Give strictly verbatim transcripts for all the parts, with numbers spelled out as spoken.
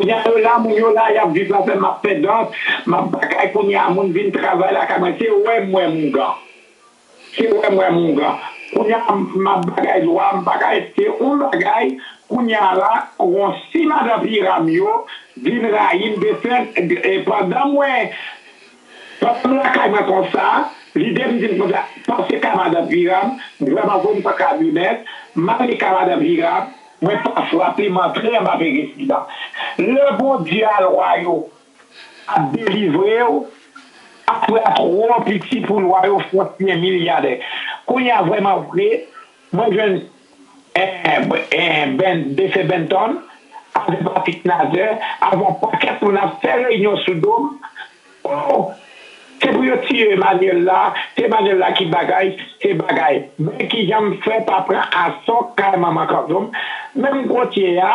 Kounye a yo la, moun yo la, y ap viv la, fè m ap fè dans, m ap bagay, kounye a moun vin travay lakay mwen, se wè m wè moungan. Se wè m wè moungan. Kounye a m ap bagay lwa, m bagay, se yon bagay, kounye a la, yon si madan Piram yo vin rayi m, defen, e, pandan mwen, pandan m lakay mwen konsa, lide m di m konsa, pase kay madan Piram, vrèman vre m pran kamyonèt, m ale kay madan Piram, mwen pa frape, m antre anba peresida. Lè Bondye a lwa yo ap delivre w, apre a twò piti pou lwa yo fè w siyen milyadè. Kounye a vrèman vre, mwen jwenn, eh, eh, Ben, defen Benton, avè Patrick Nazaire, avè yon pakèt moun ap fè reyinyon sou do m. Oh, se pou yo tiye Emmanuel la, se Emmanuel la ki bagay, se bagay. Men kijan m fè pa pran ason kay manman kanzo m. Menm kote a,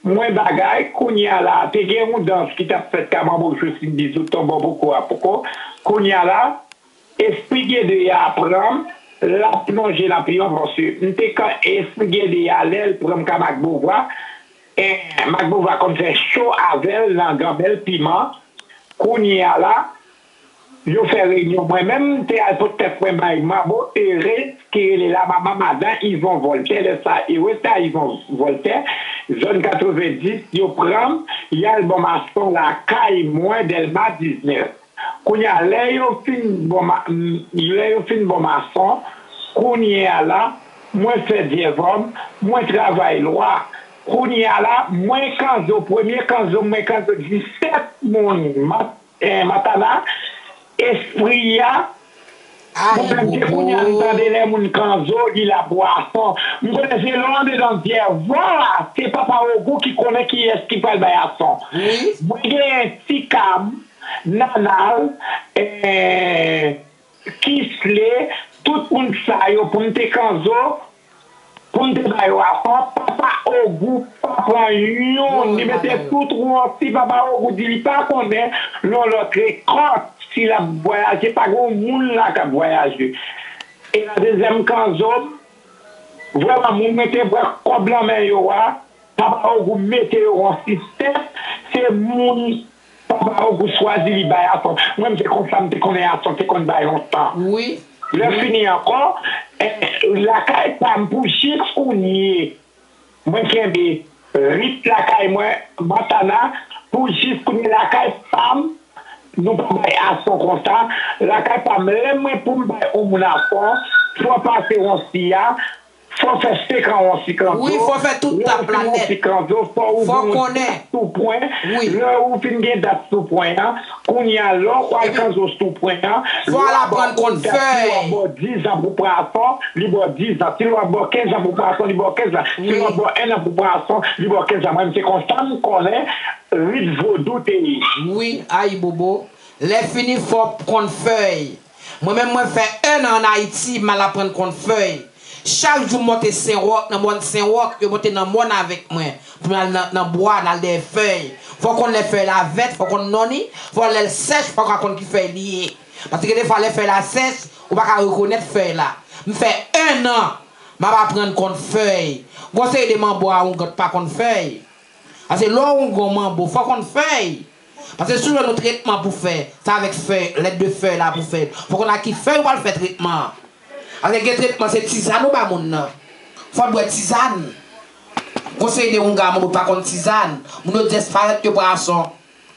mwen bagay, kounye a la, te gen yon dans ki t ap fèt kay manbo Josine Bizou, tonbò poko a poko. Kounye a la, espri Gede a pran m, l ap plonje nan piyon, paske m te kan espri Gede a, lè l pran m kay Mak Bovwa, eh, Mak Bovwa konn fè cho avè l nan Ganbèl Piman. Kounye a la, yo fè reyinyon. Mwen menm, m te al pot tèt mwen bay manbo Ere, ki rele la manman madan Yvon Voltaire. Lè sa, Ere se a Yvon Voltaire, zòn katrevendis, yo pran m, y al ban m ason lakay mwen, Dèlma diznèf. Kounye a, lè yo fin ban m a, lè yo fin ban m ason, kounye a la, mwen fè dyèvòm, mwen travay lwa. Kounye a la, mwen kanzo, premye kanzo, mwen kanzo disèt moun. Mat-, eh, Matana, espri a, mwen menm se kounye a m tande lè moun kanzo, li la pou ason. M konnen se lè w andedan dyèvòl la, se Papa Ogou ki konnen kiyès ki pral bay ason. Wi. Mwen genyen Tikam, Nanal, eh, Kisley, tout moun sa yo pou m te kanzo, pou m te ba yo ason, Papa Ogou pa pran youn, li mete tout wonsi, Papa Ogou di li pa konnen yon lòt rekòt, si l ap vwayaje, pa gen yon moun la k ap vwayaje. E nan dezyèm kanzo m, vrèman, moun mete bwè kòb nan men yo a, Papa Ogou mete yo yon sistèm, se moun Papa Ogou chwazi li bay ason. Mwen, m se konsa m te konnen ason te konn bay lontan. Wi. Lè fini ankò, eh, lakay pa m pou jis kounye. Mwen kenbe rit lakay mwen, Montana, pou jis kounye lakay pa m, nou pa bay ason konsa. Lakay pa m, lè mwen pou m bay yon moun ason, fò pase yon si a, fò fè senk an yon si kanzo. Wi, fò fè tout tap la nèt. Yon si kanzo, fò ou gen yon tap sou pwen. Wi. Lè ou fin gen dat sou pwen an, kounye a, lè w al kanzo sou pwen an, fò al aprann konn fèy. Si w ap bò diz an pou pran ason, li bò diz an. Si l ap bò kenz an pou pran ason, li bò kenz an. Si l ap bò en an pou pran ason, li bò kenz an. Mwen, se konsa m konnen rit vodou te ye. Wi, ayibobo. Lè fini, fò w konn fèy. Mwen menm, mwen fè en an ann Ayiti, m al aprann konn fèy. Chak jou m monte Senwòk, nan mòn Senwòk, yo monte nan mòn avèk mwen. Pou n al nan, nan bwa, n al dèyè fèy. Fò w konn lè fèy la vèt, fò w konn non li, fò lè l sèch, fò w ka konn ki fèy li ye. Paske gen defwa lè fèy la sèch, ou pa ka rekonèt fèy la. M fè en an, m ap aprann konn fèy. Gon seri de manbo a oungan pa konn fèy. Paske lè w oungan manbo, fò w konn fèy. Paske si w jwenn yon tretman pou fè, se avèk fèy, lèt de fèy la pou fè. Fò w konn ak ki fèy ou pral fè tretman an. Paske gen tretman, se tizàn ou ba moun nan. Fò l bwè tizàn. Gon seri de oungan manbo pa konn tizàn. Moun yo disparèt, yo pran ason.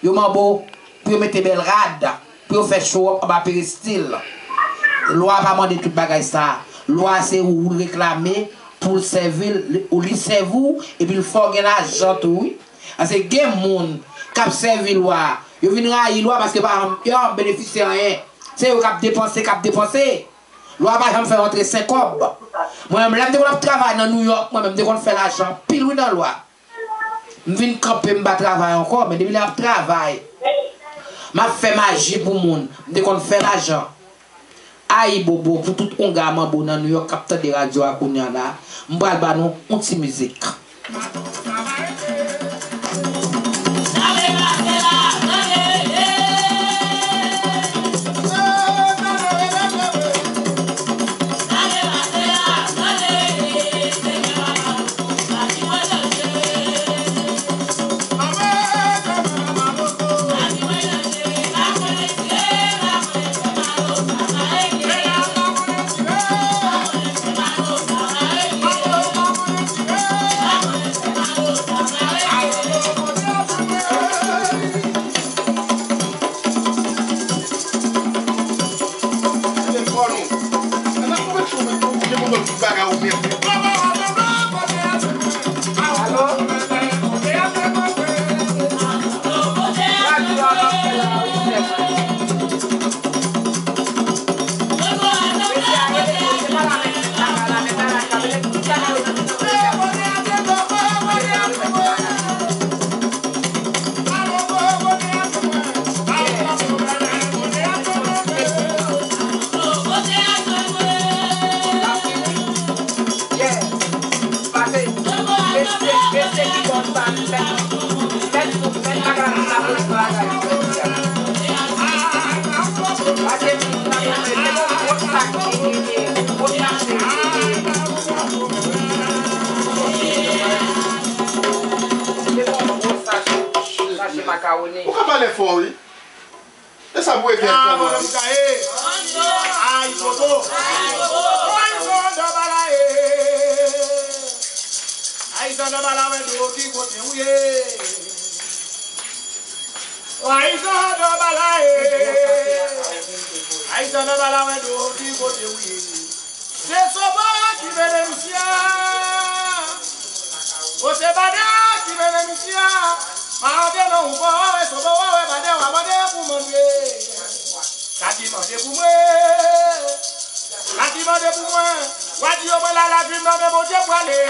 Yo manbo pou yo mete bèl rad, pou yo fè show up anba perestil. Lwa pa mande tout bagay sa. Lwa se ou l reklame pou l sèvi l, ou li sèvi w, epi l fè w gen lajan tou, wi. Paske gen moun k ap sèvi lwa, yo vin rayi lwa paske pa janm, yo pa janm benefisye anyen. Se yo k ap depanse, k ap depanse. Lwa pa janm fè rantre senk kòb. Mwen menm, lè m te konn ap travay nan New York, mwen menm, m te konn fè lajan anpil, wi, nan lwa. M vin kanpe, m pa travay ankò, men depi lè m ap travay, m ap fè maji pou moun, m te konn fè lajan. Ayibobo pou tout oungan manbo nan New York k ap tande radyo a kounye a la, m pral ba nou yon ti mizik. Ou ka pale fò, wi. E sa pou epi a. Ah, bonòm sa ye. Ay, bobo. Ay, bobo, dòbala ye. Ay, sa dòbala wè do ki kote ou ye. Ay, sa dòbala ye. Ay, sa dòbala wè do ki kote ou ye. Se Sobo ki mennen misye a. O se Badè ki mennen misye a. Pa antre nan ou pa wè Sobo wè Badè w a mande pou mande. Sa ki mande pou mwen. Sa ki mande pou mwen. W a di yo mwen la lavi m nan men Bondye pwale.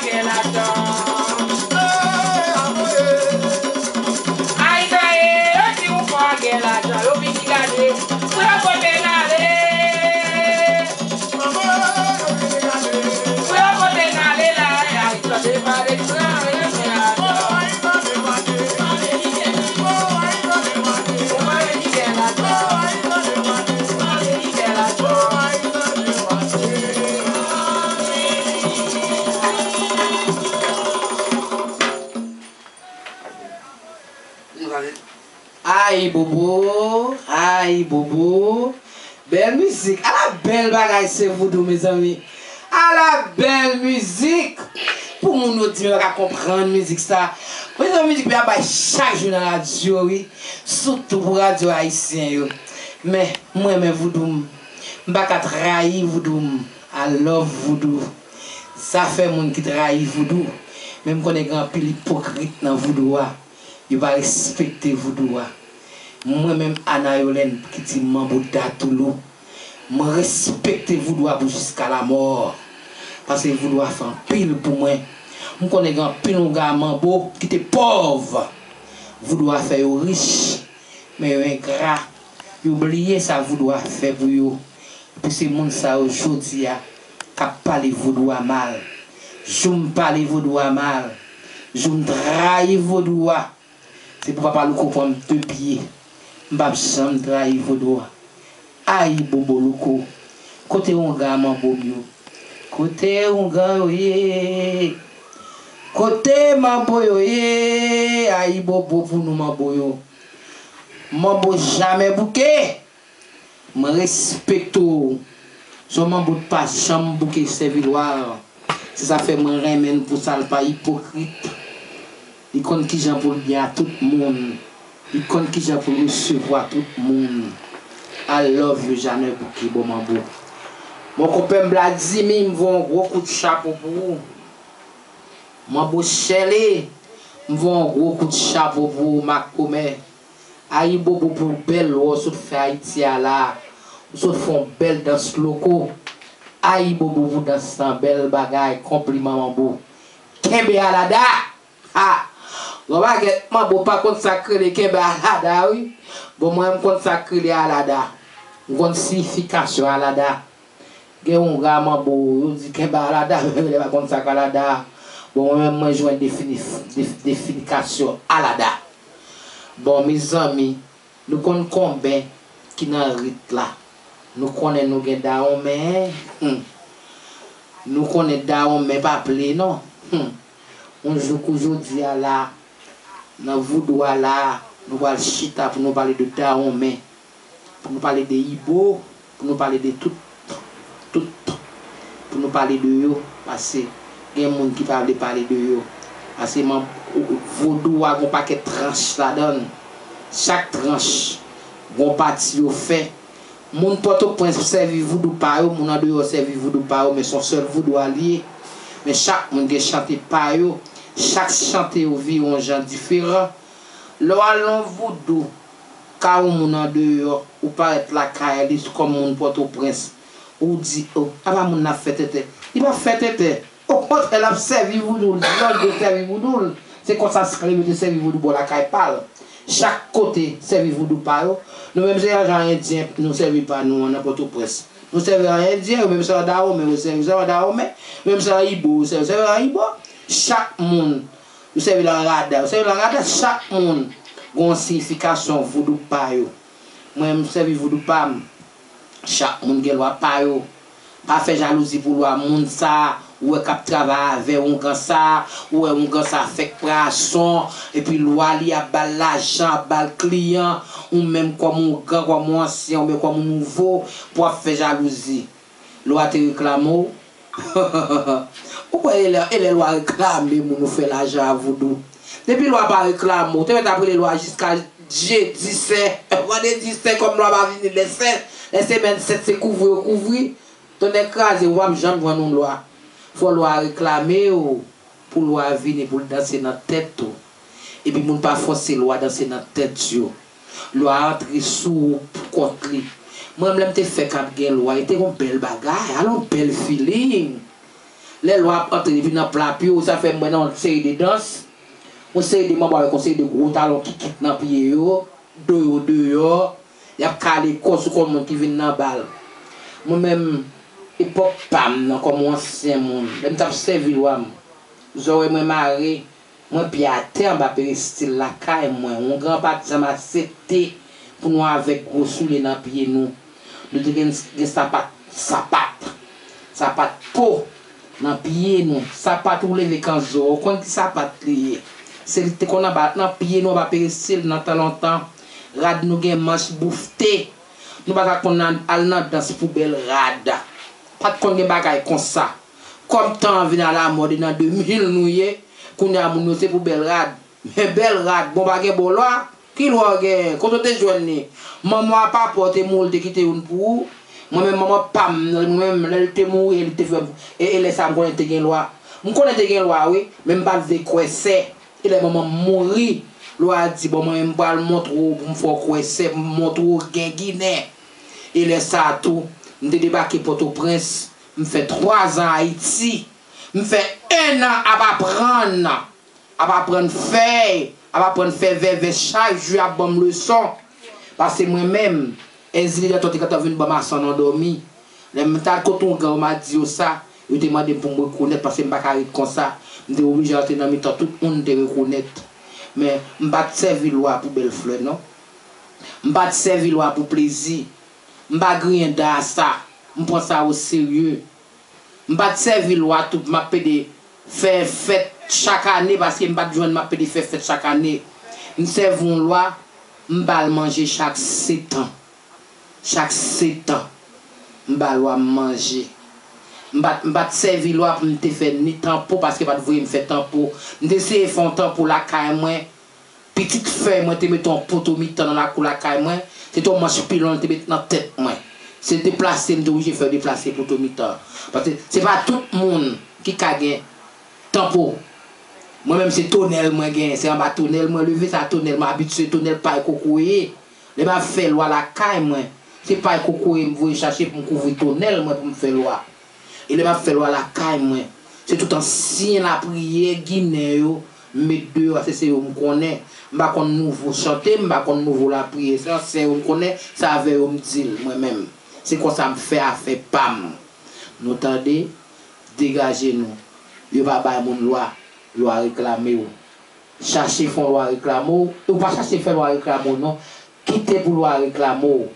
Gen lajan. Ayisyen, yo di ou pa gen lajan, yo vini gade. Pou yo pote n ale. Pou yo pote n ale la, Ayisyen, se pa de gran, yo gen lajan. Ayibobo, ayibobo. Bèl mizik. Ala bèl bagay se voudou, mezanmi. Ala bèl mizik. Pou moun yo di yo pa ka konprann mizik sa. Mezanmi, mizik yo ap bay chak jou nan radyo, wi. Sitou pou radyo ayisyen yo. Men, mwen renmen voudou m. M pa ka trayi voudou m. I love voudou. Zafè moun ki trayi voudou. Men m konnen gen anpil ipokrit nan voudou a. Yo pa respekte voudou a. Mwen menm Ana Yolène ki di manbo datoulou. Mwen respekte voudou a pou jiska lamò. Paske voudou a fè anpil pou mwen. M konnen gen anpil onga manbo ki te pòv. Voudou a fè yo rich. Men yo engra. Yo bliye sa voudou a fè pou yo. Epi se moun sa yo jodi a k ap pale voudou a mal. Jou m pale voudou a mal. Jou m trayi voudou a. Se pou papa Louko pran m de pye. M p ap janm trayi vodo a. Ayibobo Louko. Kote onga manbo m yo? Kote onga yo ye? Kote manbo yo ye? Ayibobo pou nou manbo yo. Manbo jamè bouke. Mwen respekte w. Jan manbo pa janm bouke sèvi lwa. Se sa fè mwen renmen l pou sa, l pa ipokrit. Li konn kijan pou l byen a tout moun. Li konn kijan pou l resevwa tout moun. I love you, Jamè Bouke, bon manbo. Mon konpè m Bladimi, m voye yon gwo kout chapo pou ou. Manbo Chèle, m voye yon gwo kout chapo pou ou, makomè. Ayibobo pou bèl lwa w sot fè Ayiti a la. Ou sot fè yon bèl dans loko. Ayibobo pou dans lan, bèl bagay, konpliman manbo. Kenbe alada! Ha! Gon bagèt manbo pa konn sa k rele kenbe alada, wi. Bon, mwen, m konn sa k rele alada. M konn siyifikasyon alada. Gen yon ra manbo, yo di kenbe alada, men yo pa konn sa k alada. Bon, mwen menm, mwen jwenn defini-, def-, definikasyon alada. Bon, mezanmi, nou konn konbyen ki nan rit la. Nou konnen nou gen dawonmen. Hmm. Nou konnen dawonmen pa ple, non. Hmm. Yon jou kou jodi a la, nan voudou a la, nou pral chita pou nou pale de dawonmen. Pou nou pale de Ibo, pou nou pale de tout, tout, pou nou pale de yo, paske gen moun ki pa vle pale de yo. Paske man, vodou a gon pakèt tranch ladan l. Chak tranch, gon pati yo fè. Moun Pòtoprens sèvi voudou pa yo, moun andeyò sèvi voudou pa yo, men se yon sèl voudou a l ye. Men chak moun gen chante pa yo, chak chante yo vire yon jan diferan. Lè w al nan voudou, ka yon moun andeyò, ou parèt lakay li kòm moun Pòtoprens, ou di, o, apa moun nan ap fè tètè. Li p ap fè tètè. Okontrè, l ap sèvi voudou l, lòt yo sèvi voudou l. Se konsa Saint-Louis te sèvi voudou bò lakay pa l. Chak kote sèvi voudou pa yo. Nou menm se jan endyen nou sèvi pa nou an nan Pòtoprens. Nou sèvi an endyen, yo menm se an dawonmen, yo sèvi se an dawonmen. Yo menm se an ibo, yo sèvi se an ibo. Chak moun Yo sèvi l an rada. Yo sèvi l an rada, chak moun gen yon siyifikasyon voudou pa yo. Mwen, m sèvi voudou pa m. Chak moun gen lwa pa yo. Pa fè jalouzi pou lwa moun sa a, ou wè k ap travay avè w, oungan sa a, ou wè oungan sa a fèk pran ason, epi lwa li ap ba l lajan, ap ba l kliyan, ou menm kòm oungan, kòm yon ansyen, oubyen kòm yon nouvo, pou w ap fè jalouzi. Lwa te reklame w. Ou kwè e lè, e lè lwa reklame moun ou fè lajan a voudou? Depi lwa pa reklame w, te mèt ap rele lwa jiska jedi sen, vandredi sen, kòm lwa pa vini lè sen, lè semèn sèt se kouvri yo kouvri. Tonnè kraze, ou p ap janm jwenn yon lwa. Fò lwa reklame w. Pou lwa vini pou l danse nan tèt ou. Epi moun pa fòse lwa danse nan tèt yo. Lwa antre sou ou pou kont li. Mwen menm lè m te fèk ap gen lwa, li te yon bèl bagay, ala yon bèl feeling. Lè lwa ap antre depi nan pla pye w, sa fè m wè nan yon seri de dans, yon seri de manbo avèk yon seri de gwo talon ki kit nan pye yo, do yo deyò, y ap kale kò sou kò moun ki vin nan bal. Mwen menm, epòk pa m nan, kòm yon ansyen moun, lè m t ap sèvi lwa m, zòrèy mwen mare, mwen pye atè anba perestil lakay mwen. Ongan pa t janm aksepte pou nou avèk gwo soulye nan pye nou. Nou te gen, gen sapat, sapat, sapat po nan pye nou. Sapat ou leve kanzo, ou konn ki sapat li ye. Se li te konn anba, nan pye nou anba perestil nan tan lontan. Rad nou gen manch boufte. Nou pa ka konn al, al nan dans pou bèl rad. Pa t konn gen bagay konsa. Kòm tan an vin alamòd e nan de mil nou ye, kounye a moun yo se pou bèl rad. Men bèl rad, bon pa gen bon lwa. Ki lwa w genyen? Kote w te jwenn li? Manman w apa pa w te mouri, l te kite youn pou ou. Mwen menm manman pa m, mwen menm lè l te mouri, e li te fè m, e, e lè sa a m konnen te gen lwa. M konnen te gen lwa wi, men m pa t vle kwè sè. E lè manman m mouri, lwa a di, bon mwen menm m pral montre w pou m fè w kwè sè, pou m montre w gen Ginen. E lè sa a tou, m te debake Pòtoprens, m fè twa zan Ayiti. M fè en an ap aprann, ap aprann fèy, ap aprann fè vèvè, chak jou y ap ban m leson. Paske mwen menm, Èzili Dantò te gentan vin ban m asan nan dòmi. Lè m t al kote ongan yo, m a di yo sa, yo te mande m pou m rekonèt, paske m pa ka ret konsa. M te oblije antre nan mitan tout moun, m te rekonèt. Men, m pa t sèvi lwa pou bèl flè, non. M pa t sèvi lwa pou plezi. M pa griyen da sa. M pran sa oserye. M pa t sèvi lwa tou pou m ap pede fè fèt chak ane, paske m pa t jwenn m ap pede fè fèt chak ane. M sèvi yon lwa, m ba l manje chak setan. Chak setan, m ba lwa m manje. M pa t, m pa t sèvi lwa pou m te fè ni tanpo, paske pa t voye m fè tanpo. M te eseye fè yon tanpo lakay mwen. Pitit fèy mwen te mete yon poto mitan nan lakou lakay mwen, se te yon manch pilon li te met nan tèt mwen. Se deplase m te oblije fè deplase poto mitan an. Paske se pa tout moun ki ka gen tanpo. Mwen menm se tonèl mwen genyen, se anba tonèl mwen leve, sa tonèl mwen abitye, tonèl pay kokoye. Lè m ap fè lwa lakay mwen, se pay kokoye m voye chache pou m kouvri tonèl mwen pou m fè lwa. E lè m ap fè lwa lakay mwen, se tout ansyen lapriyè ginen yo m met deyò, paske se yo m konnen. M pa konn nouvo chante, m pa konn nouvo lapriyè. Se ansyen yo m konnen, se avè yo m di l, mwen menm. Se konsa m fè afè pa m. Nou tande? Degaje nou. Yo pa bay moun lwa, lwa reklame w. Chache fè yon lwa reklame w. Ou pa chache fè lwa reklame w, non. Kite pou lwa reklame w.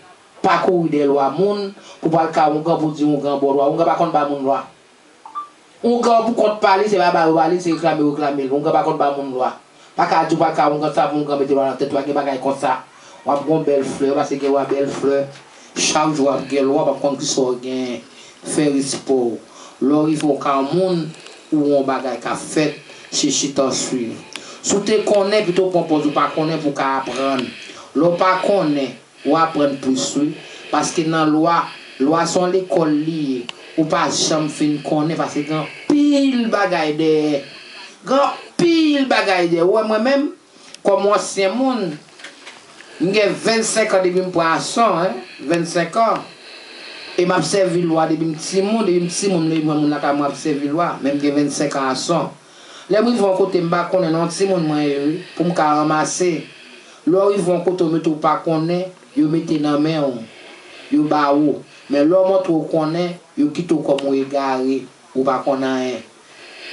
Pa kouri dèyè lwa moun pou pral ka ongan pou di ongan ba w lwa. Ongan pa konn ba moun lwa. Ongan pou kont pa li, se pa ba yo ba li, se reklame yo reklame l. Ongan pa konn ba moun lwa. Pa ka di w pral ka ongan sa pou ongan mete lwa nan tèt ou, pa gen bagay konsa. W ap gen yon bèl flè, paske gen lwa bèl flè. Chak jou w ap gen lwa, w ap konn kisa w genyen. Fè respè w. Lè w rive yon ka moun, ou yon bagay k ap fèt, se chita swiv. Si w te konnen, pito w pran pòz ou pa konnen pou w ka aprann. Lè w pa konnen, ou aprann plis wi. Paske nan lwa, lwa se yon lekòl li ye. Ou pa janm fin konnen paske gen anpil bagay dèyè. Gen anpil bagay dèyè. Ou wè mwen menm, kòm yon ansyen moun, m gen vennsenk an depi m pran asan, en, vennsenk an. E m ap sèvi lwa depi m timoun, depi m timoun, depi m wè moun lakay mwen ap sèvi lwa, men m gen vennsenk an asan. Lè m rive yon kote m pa konnen, nan yon timoun mwen ye wi, pou m ka ranmase. Lè w rive yon kote w mete w pa konnen, yo mete nan men w, yo ba ou. Men lè w montre w konnen, yo kite w kòm ou egare, ou pa konn anyen.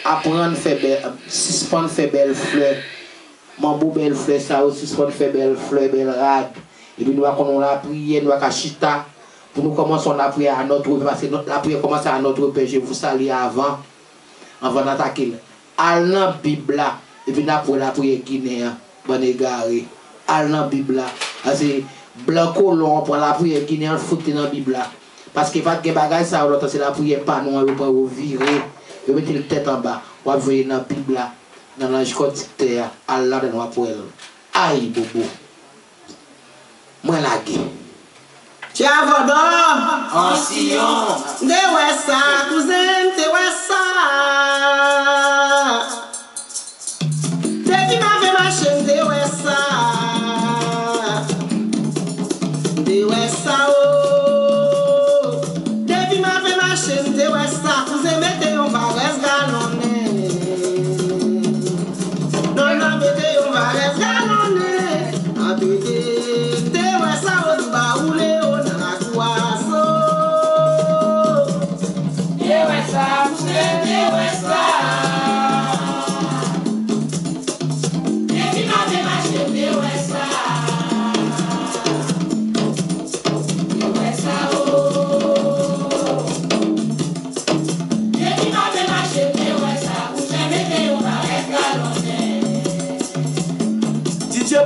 Aprann fè bèl, sispann fè bèl flè. Manbo bèl flè sa yo, sispann fè bèl flè, bèl rad. Epi nou pa konn yon lapriyè, nou pa ka chita pou nou kòmanse yon lapriyè à notre pè, paske lapriyè kòmanse à notre pè, je vous salue avan, anvan n atake l. Al nan Bib la, epi n ap wè lapriyè ginen an, bann egare. Al nan Bib la. Paske blan kolon an pran lapriyè ginen an, l fout li nan Bib la. Paske pa t gen bagay sa yo lontan, se lapriyè pa nou an, yo pran yo vire. Yo mete l tèt anba. W ap jwenn li nan Bib la, nan Lanj Kòdiktè a. Al ladan l, w ap wè l. Ay, bobo. Mwen lage. Tchavòdò! An Siyon! M te wè sa, kouzen, m te wè sa. Depi m ave mache, m te wè sa. M te wè sa, o. Depi m ave mache, m te wè sa. Kouzen mete yon varèz.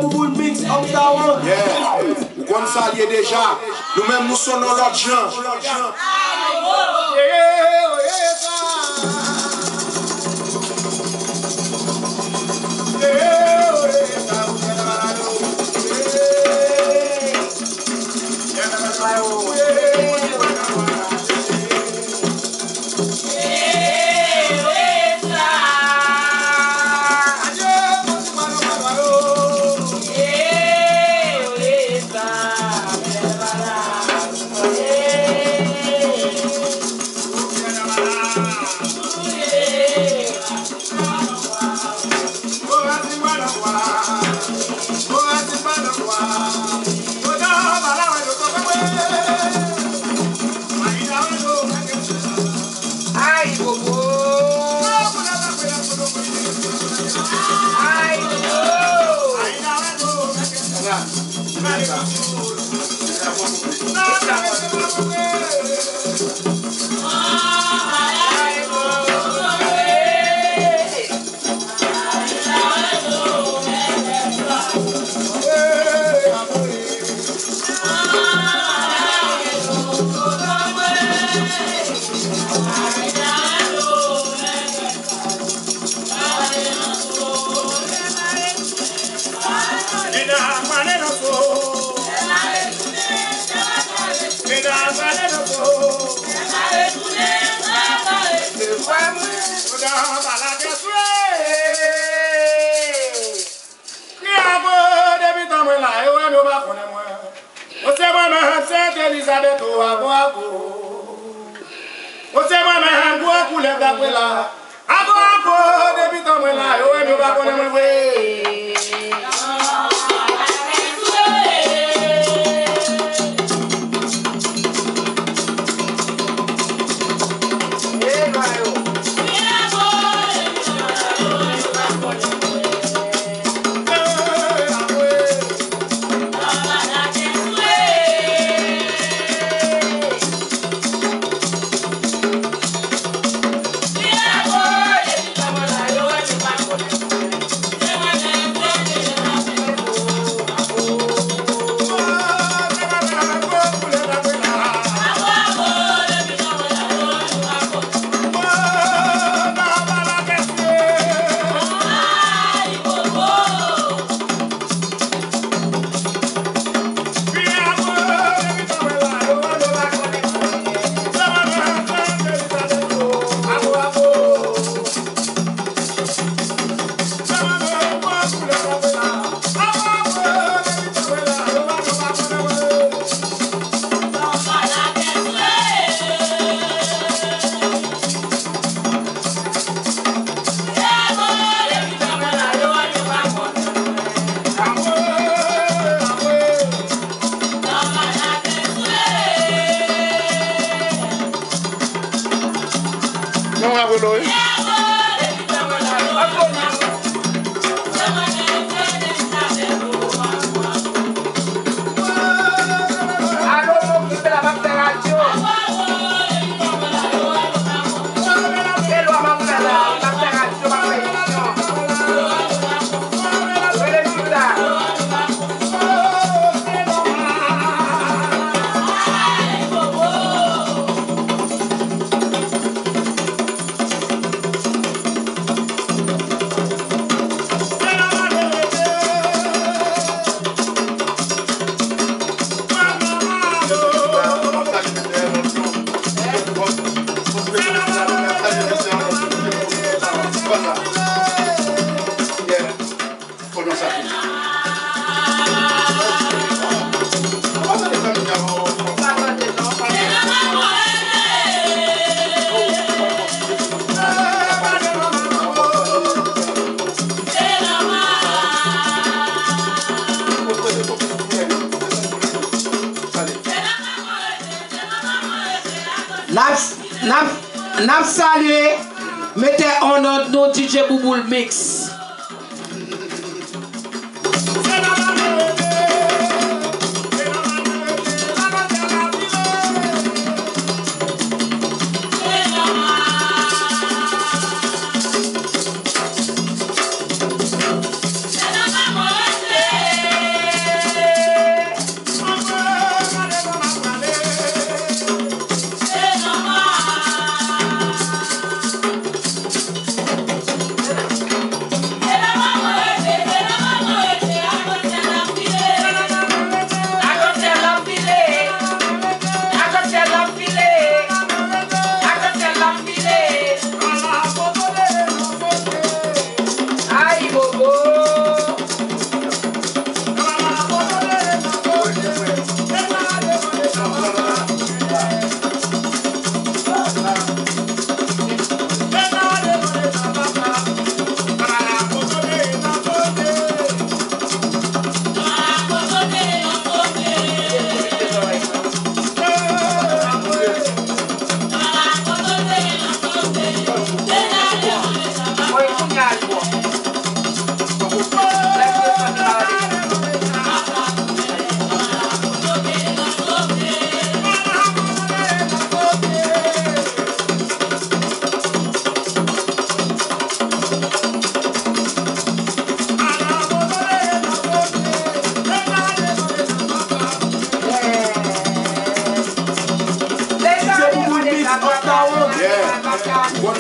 Bouboul Mix Uptown. Yeah. Ou konn sa l ye deja. Nou menm nou sonn yon lòt jan. Ay, bobo! Ay, bobo! Kriye ago, depi tan mwen la, yo wè m, yo pa konnen mwen. Bon, se mwen menm, Sent Elizabèt, o, ago, ago. Bon, se mwen menm, gwo koulèv dapre la. Ago, ago, depi tan mwen la, yo wè m, yo pa konnen mwen vre. Non, avwe l wi. Alo, m okipe la, m ap fè radyo. Se lwa m ap fè la, m ap fè radyo, m ap fè emisyon. Rele Juda. N ap, n ap, n ap salye metè an nòt nou, D J Bouboul Mix.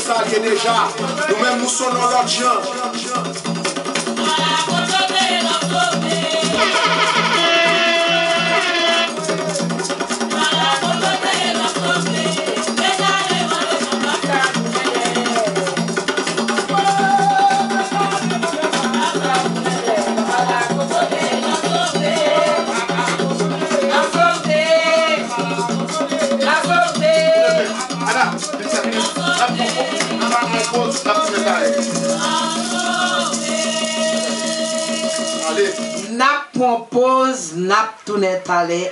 Sa l ye deja. Nou menm, nou sonn yon lòt jan. Ana, mèsi anpil. N ap pran poz, n ap tounen talè. Ale. N ap pran poz, n ap tounen talè.